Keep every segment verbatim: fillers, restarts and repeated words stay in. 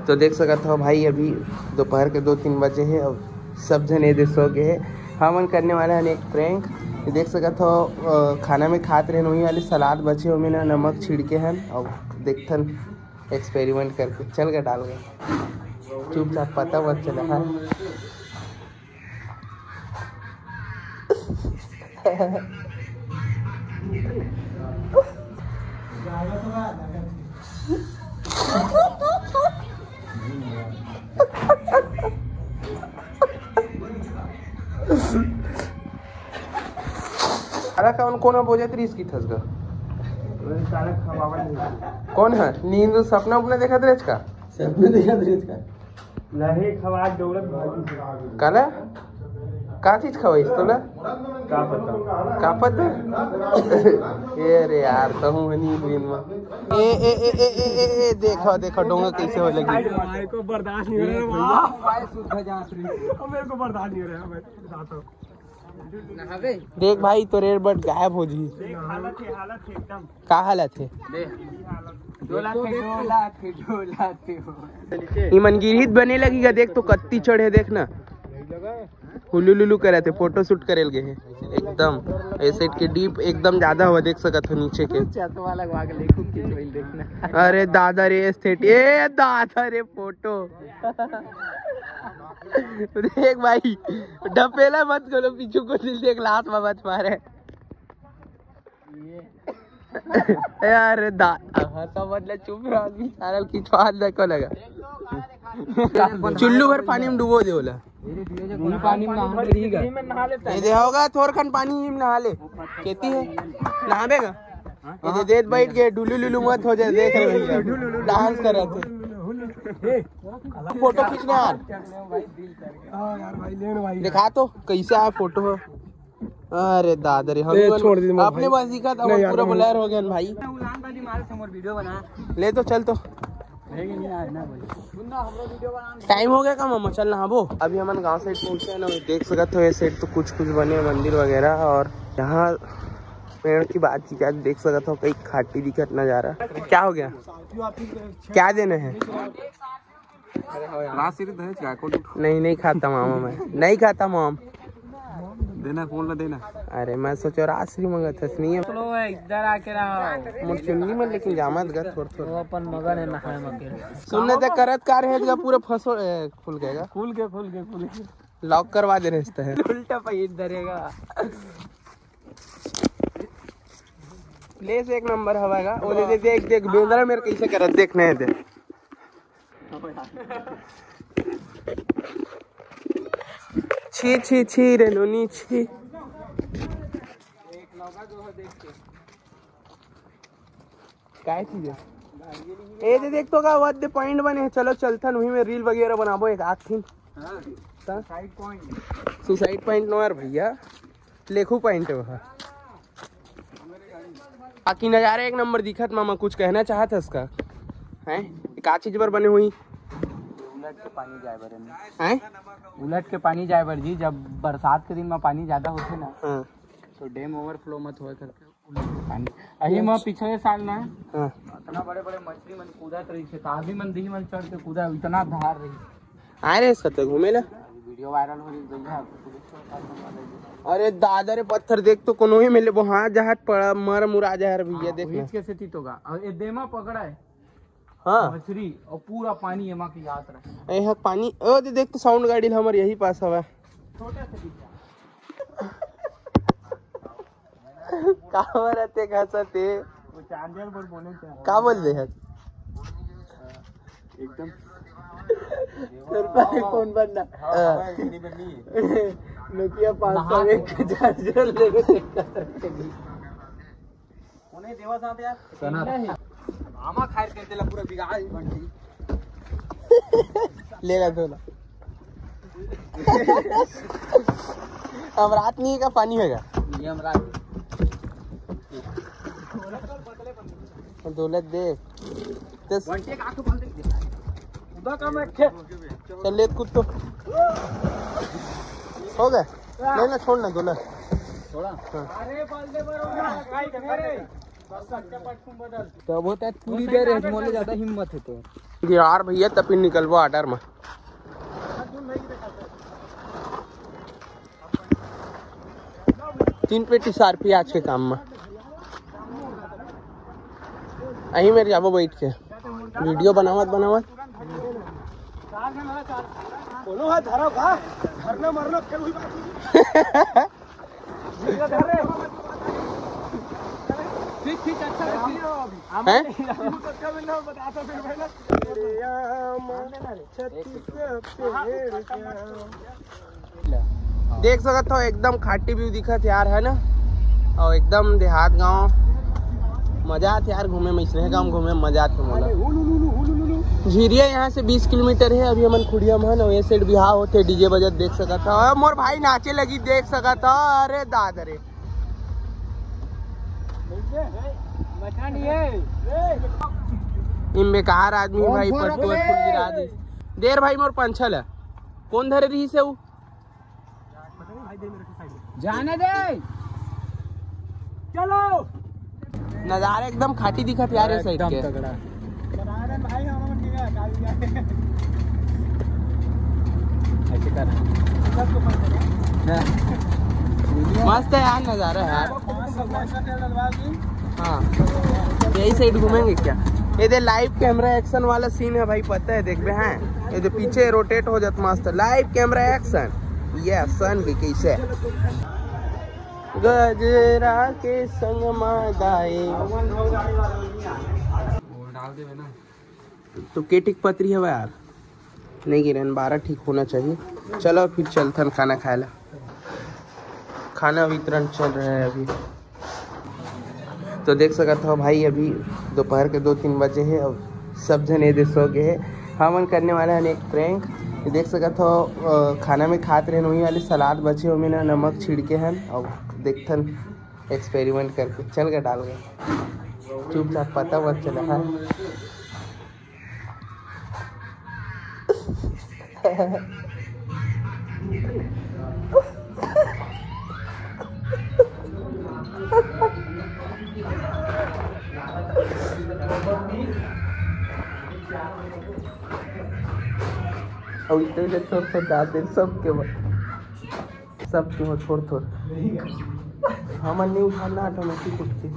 तो देख सकत हो भाई, अभी दोपहर के दो तीन बजे हे। अब सब झन ए दे सो गए हे। हमन करने वाले हन एक प्रैंक। देख सकत हो, अ, खाना में खात रहे वही वाले सलाद बचे, ओमे ना नमक छिड़के हन। अब देखथन एक्सपेरिमेंट करके। चल गए, डाल गए, चुपचाप पता मत चला। हाँ, अरे कौन, कौन बोजत रहीस की थस गा? कौन है? नींद सपना उपना देखत रहेच का? सपना देखत रहेच का? नहीं, खवा दौड़त भागी। काला? का चीज खवाइस तोला? का पता? का पता? ए रे यार, तहूँ हनी दिन में। ए, ए, ए, ए, ए, ए, ए, देखो, देखो, डोंगा कैसे हो लगी। भाई को बर्दाश्त नहीं हो रहा। भाई शुद्ध जात रही। अब मेरे को बर्दाश्त नहीं हो रहा, मैं बताता हूँ। देख भाई, तो रेड बर्ड गायब हो जी। देख, हालत है, हालत है एकदम। का हालत है? दे। डोला थे, डोला थे, डोला थे हो। इमन गिरहित बने लगी गा, देख तो कत्ती चढ़े, देख ना। हुलुलुलु करत हे, फोटो शूट करेल गए हे। एकदम ए सेट के डीप एकदम ज्यादा हुआ, देख सकत हो नीचे के। चश्मा लगवा के लेखू की कोई देखना। अरे दादा रे, एस्थेटिक, ए दादा रे, फोटो। देख भाई, ढपेला मत करो, पीछू को दिल देख, लात में मत मारे। यार दा, हाँ, सब मतलब चुप रहो, आदमी सारा खिंचवा देखो लगा। चुल्लू भर पानी में डुबो दे बोला। पानी में नहा रही है। ये दे होगा, थोरकन पानी में नहा ले। खेती है, नहाबे का? ये दे, देत बैठ के डुलू लुलू मत हो जाए, देख रहे भैया, डांस कर रहे थे। फोटो खींचने यार। हाँ यार भाई, लेन भाई। दिखा तो कैसे आया फोटो। अरे दादा रे, हम ए, लोग छोड़ दी, अपने भाई। पास दिखा था, नहीं यार, पूरा हम ब्लर हो गया भाई। उलान वाली मारे थे मोर वीडियो बना। ले तो चल तो। लेकिन नहीं आज ना भाई। टाइम हो गया का मामा, चल नहाबो। अभी हमन गांव साइड पहुंचे हैं ना, देख सकत हो ये साइड तो कुछ कुछ बने हैं मंदिर वगैरह। और यहाँ पेड़ की बात की क्या, देख सकत हो कहीं खाटी दिखत नजारा। क्या हो गया, क्या देना है? राजश्री दहेज का कौन? नहीं, नहीं खाता मामा मैं, नहीं खाता माम। देना, फोन ला देना। अरे मैं सोचो राजश्री मंगत हस, नहीं है। चलो इधर आके रहो। मोर चुन्नी में लेकिन जामत गा थोड़ थोड़। वो अपन मगन है नहाए मगन। सुनने ते करत का रहे जब पूरा फसो, ए, खुल गएगा। खुल के, खुल के, खुल के। लॉक करवा दे रहे हैं। उल्टा पहीर धरेगा। प्लेस एक नंबर हवाएगा। ओ दे, दे, देख, देख, बेंदरा मेरे कैसे करत, देख, नहीं दे। छी, छी, छी रे नोनी, छी। काय चीज है? ए दे, देख तो का, what the point बने। चलो चलथन, वही में रील वगैरह बनाबो एक आखिन। हाँ। हाँ? Side point. सुसाइड पॉइंट नो यार भैया, लेखू पॉइंट है वहाँ। बाकी नज़ारा एक नंबर दिखत। मामा कुछ कहना चाहत हस का? हैं? का चीज बर बने हुई? उलट के पानी जाए बर एमे। हैं? उलट के पानी जाए बर जी, जब बरसात के दिन में पानी ज्यादा होथे ना, हाँ। तो डैम ओवरफ्लो मत होए करके उलट के पानी। अही में पिछले साल ना, हाँ। इतना बड़े बड़े मछली मन कूदत रही थे, तो आदमी मन दिही मन चढ़ के कूदा, इतना धार रही। आए रहे सत्य घूमे ला। वीडियो वायरल हो रही भैया, पुलिस को पकड़ वाले। अरे दादा रे, पत्थर देख तो कोनो ही मिले, वो हाँ जहाज पड़ा, मर मुरा जहर भैया, हाँ, देख वही ना। कैसे थी तो का? और ये देमा पकड़ा है। हाँ। मछली और पूरा पानी एमा की याद रहे। ए हाँ, पानी, ओ दे देख तो साउंड गाड़ी हमर यही पास हवा। छोटा सा दिखा। का बरत हे, का सते? वो चार्जर पर बोले थे। का बोल दे है? एकदम। तेरे पास फोन बनना। हाँ, हाँ। नोकिया पाँच सौ एक का चार्जर ले लो। कोने देवा साथ यार? सना। नहीं। मामा खाए के तेला पूरा बिगाड़ ही बन गई। लेगा धोला। अब रात नहीं का पानी होगा। ये हम रात। दौलत दे। दस। घंटे का आंख बंद कर दे। उदा का मैं खे- चल ले कुत्तो। हो गया? नहीं ना, छोड़ ना, दौलत। छोड़ा? हाँ। अरे, बल दे बरो ना, काई करे? तो वो तो पूरी देर है, मोले ज्यादा हिम्मत है तो। यार भैया, तपिन निकलबो आर्डर में। तीन पेटी सार पी आज के काम में। अही मेरे जाबो बैठ के वीडियो बनावत बनावत। बोलो, हाँ, धरो, हाँ। धरना मरना फेल हुई बात। ठीक, ठीक, अच्छा है। हैं? देख सकत हो, एकदम खाटी व्यू दिखत यार, है ना? और एकदम देहात गांव, मजा आत यार घूमे में, इसने गांव घूमे में मजा आत मोला। झिरिया यहाँ से बीस किलोमीटर है। अभी हमन खुड़िया में हन, और ये साइड बिहाव होते, डीजे बजत देख सकत हो। और मोर भाई नाचे लगी, देख सकत हो। अरे दाद रे, इम बेकार आदमी भाई, पट्टू अट्टू गिरा दी। देर भाई मोर पंछल है, कौन धरे रही से वो? जाने दे। चलो। नजारा एकदम खाटी दिखत यार, ये साइड एकदम के। तगड़ा। ऐसे कर। हाँ। मस्त है यार नजारा यार। हाँ, यही साइड घूमेंगे क्या? ये दे लाइव कैमरा एक्शन वाला सीन है भाई, पता है, देखबे हैं, ये दे पीछे रोटेट हो जात मस्त, लाइव कैमरा एक्शन। ये सन के कैसे गजरा के संग मा गाए। तो केटिक पत्री हवा यार, नहीं गिरन, बारह ठीक होना चाहिए। चलो फिर चलथन खाना खाए ला। खाना वितरण चल रहा है अभी। तो देख सकत हो भाई, अभी दोपहर के दो तीन बजे है। अब सब जन ये दे सो गए हैं। हमन करने वाले हैं एक प्रैंक। देख सकत हो, अ, खाना में खात रहे वही वाले सलाद बचे, ओमे ना नमक छिड़के हन। अब देखथन एक्सपेरिमेंट करके। चल गए, डाल गए, चुपचाप, पता मत चला है। अब इतने देर सब, सब डाल दे, सबके बाद। सब के हो, थोड़ थोड़। हमन नहीं उठाना, ऑटोमेटिक उठते।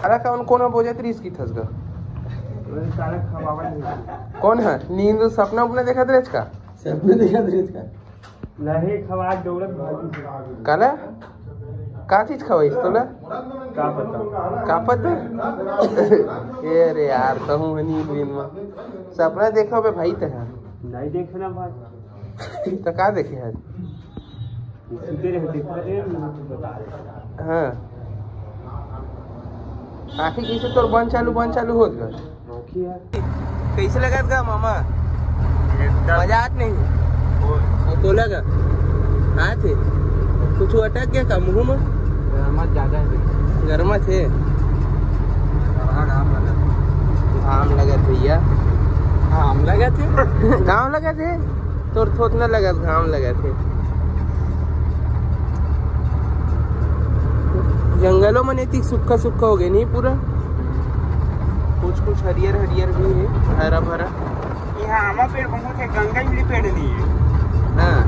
अरे कौन, कौन बोजत रिस की थस गा? कौन है? नींद सपना उपना देखत रहेच का? सपना देखत रहेच का? नहीं, खवा दौड़त भागी। काला? का चीज खवाइस तोला? का पता? का पता? ए रे यार, कहूँ हनी दिन में सपना देखो बे भाई ते है। नहीं देखे ना भाई। तो का देखे है? सुते रहते, अरे, मुझे तो बता दे। हाँ। आखिर कैसे तोर बंद चालू, बंद चालू होत गा? कैसे लगत गा मामा? एकदम। मजा आत नहीं? वो तोला गा? हाँ थे। कुछ अटक गया का मुँह में? गरमा ज्यादा है। गरमा थे? घाम लगत। घाम लगत भैया। घाम लगत है? घाम लगत है? तोर थोथना लगत, घाम लगत है। जंगलों में नहीं, सूखा सूखा हो गया नहीं पूरा, कुछ कुछ हरियर हरियर भी है, हरा भरा। यहाँ आमा पेड़ बहुत है, गंगा इमली पेड़ नहीं है। हाँ।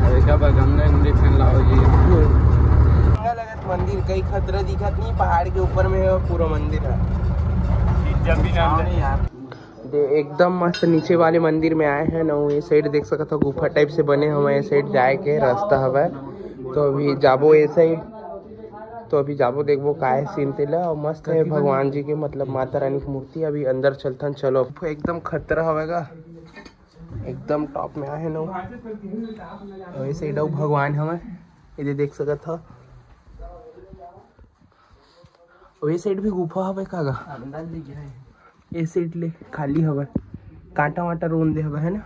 अरे कब गंगा इमली पेड़ लाओ जी? गंगा लगत मंदिर कई खतरा दिखत नहीं, पहाड़ के ऊपर में है पूरा मंदिर है। जब भी नाम यार। दे, एकदम मस्त नीचे वाले मंदिर में आए हैं ना, ये साइड देख सकत हो गुफा टाइप से बने हवय, ये साइड जाए के रास्ता हवय। तो अभी जाबो ये साइड, तो अभी जाबो देखबो का है सीन तेला। और मस्त है भगवान जी के, मतलब माता रानी की मूर्ति। अभी अंदर चलथन, चलो। एकदम खतरा हवय गा, एकदम टॉप में आए हैं ना। और ये साइड अउ भगवान हवय, ये दे देख सकत हो। वही साइड भी गुफा हवे का गा? अंदर ले गया है। ए साइड ले खाली हवे, कांटा वाटा रोन दे हवे, है ना?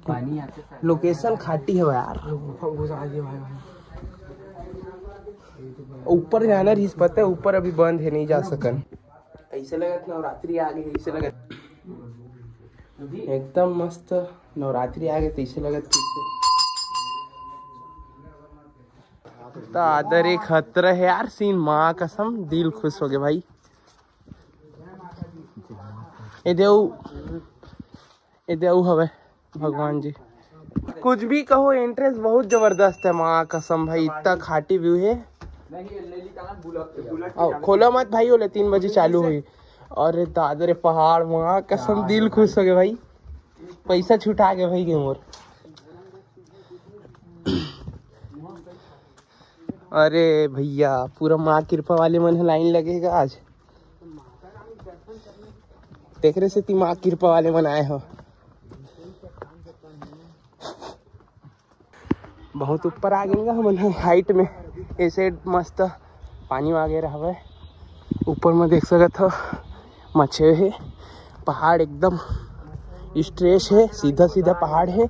पानी आते साथ लोकेशन खाटी हवे यार। गुफा घुसा दिया भाई, भाई। ऊपर जाना रहिस, पता है, ऊपर अभी बंद है, नहीं जा सकन। ऐसे लगत नवरात्रि आ गई, ऐसे लगत एकदम मस्त नवरात्रि आ गई, तो ऐसे लगत फिर से। दादर एक खतरा है यार सीन, माँ कसम दिल खुश हो गए भाई। ए देव, ए देव हवे भगवान जी। कुछ भी कहो, एंट्रेंस बहुत जबरदस्त है माँ कसम भाई, इतना खाटी व्यू है। आओ, खोलो मत भाई, बोले तीन बजे चालू हुई। अरे दादा रे पहाड़, माँ कसम दिल खुश हो गए भाई, पैसा छुटा गया भाई के मोर। अरे भैया, पूरा माँ कृपा वाले मन ह लाइन लगेगा आज। तेकरे सेती माँ कृपा वाले मन आए हो। बहुत ऊपर आ गए हमन हाइट में। ऐसे मस्त पानी वगैरह हवे। ऊपर में देख सकत हो मछे हे, पहाड़ एकदम स्ट्रेट है, सीधा सीधा पहाड़ है।